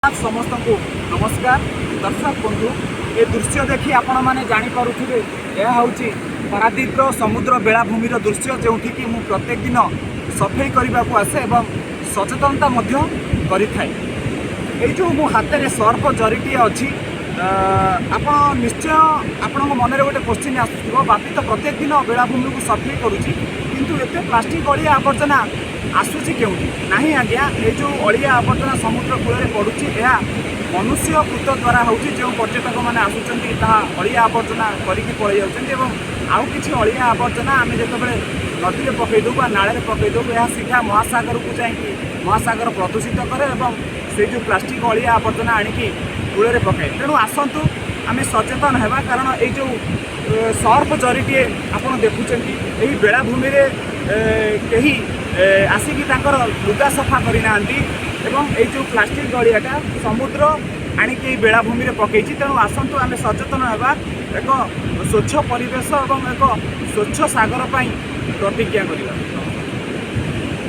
ସମସ୍ତଙ୍କୁ ନମସ୍କାର। ଦର୍ଶକ ବନ୍ଧୁ, ଏ ଦୃଶ୍ୟ ଦେଖି ଆପଣମାନେ ଜାଣିପାରୁଥିବେ, ଏହା ହେଉଛି ପାରାଦ୍ୱୀପର ସମୁଦ୍ର ବେଳାଭୂମିର ଦୃଶ୍ୟ, ଯେଉଁଠିକି ମୁଁ ପ୍ରତ୍ୟେକ ଦିନ ସଫେଇ କରିବାକୁ ଆସେ ଏବଂ ସଚେତନତା ମଧ୍ୟ କରିଥାଏ। ଏଇ ଯେଉଁ ମୋ ହାତରେ ସର୍ଫ ଜରିଟିଏ ଅଛି, ଆପଣ ନିଶ୍ଚୟ ଆପଣଙ୍କ ମନରେ ଗୋଟେ କୋଶ୍ଚିନ୍ ଆସୁଥିବ, ବାପି ତ ପ୍ରତ୍ୟେକ ଦିନ ବେଳାଭୂମିକୁ ସଫେଇ କରୁଛି, କିନ୍ତୁ ଏତେ ପ୍ଲାଷ୍ଟିକ୍ ଅଳିଆ ଆବର୍ଜନା ଆସୁଛି କେଉଁଠି? ନାହିଁ ଆଜ୍ଞା, ଏ ଯେଉଁ ଅଳିଆ ଆବର୍ଜନା ସମୁଦ୍ର କୂଳରେ ପଡ଼ୁଛି, ଏହା ମନୁଷ୍ୟକୃତ ଦ୍ୱାରା ହେଉଛି। ଯେଉଁ ପର୍ଯ୍ୟଟକମାନେ ଆସୁଛନ୍ତି, ତାହା ଅଳିଆ ଆବର୍ଜନା କରିକି ପଳେଇ ଯାଉଛନ୍ତି ଏବଂ ଆଉ କିଛି ଅଳିଆ ଆବର୍ଜନା ଆମେ ଯେତେବେଳେ ନଦୀରେ ପକାଇ ଦେଉ ବା ନାଳରେ ପକାଇ ଦେଉ, ଏହା ସିଧା ମହାସାଗରକୁ ଯାଇକି ମହାସାଗର ପ୍ରଦୂଷିତ କରେ ଏବଂ ସେଇ ଯେଉଁ ପ୍ଲାଷ୍ଟିକ୍ ଅଳିଆ ଆବର୍ଜନା ଆଣିକି କୂଳରେ ପକାଏ। ତେଣୁ ଆସନ୍ତୁ ଆମେ ସଚେତନ ହେବା, କାରଣ ଏଇ ଯେଉଁ ସର୍ଫ ଜରିଟିଏ ଆପଣ ଦେଖୁଛନ୍ତି, ଏହି ବେଳାଭୂମିରେ କେହି ଆସିକି ତାଙ୍କର ଲୁଗା ସଫା କରିନାହାନ୍ତି ଏବଂ ଏଇ ଯେଉଁ ପ୍ଲାଷ୍ଟିକ୍ ଅଳିଆଟା ସମୁଦ୍ର ଆଣିକି ଏଇ ବେଳାଭୂମିରେ ପକାଇଛି। ତେଣୁ ଆସନ୍ତୁ ଆମେ ସଚେତନ ହେବା, ଏକ ସ୍ୱଚ୍ଛ ପରିବେଶ ଏବଂ ଏକ ସ୍ୱଚ୍ଛ ସାଗର ପାଇଁ ପ୍ରତିଜ୍ଞା କରିବା।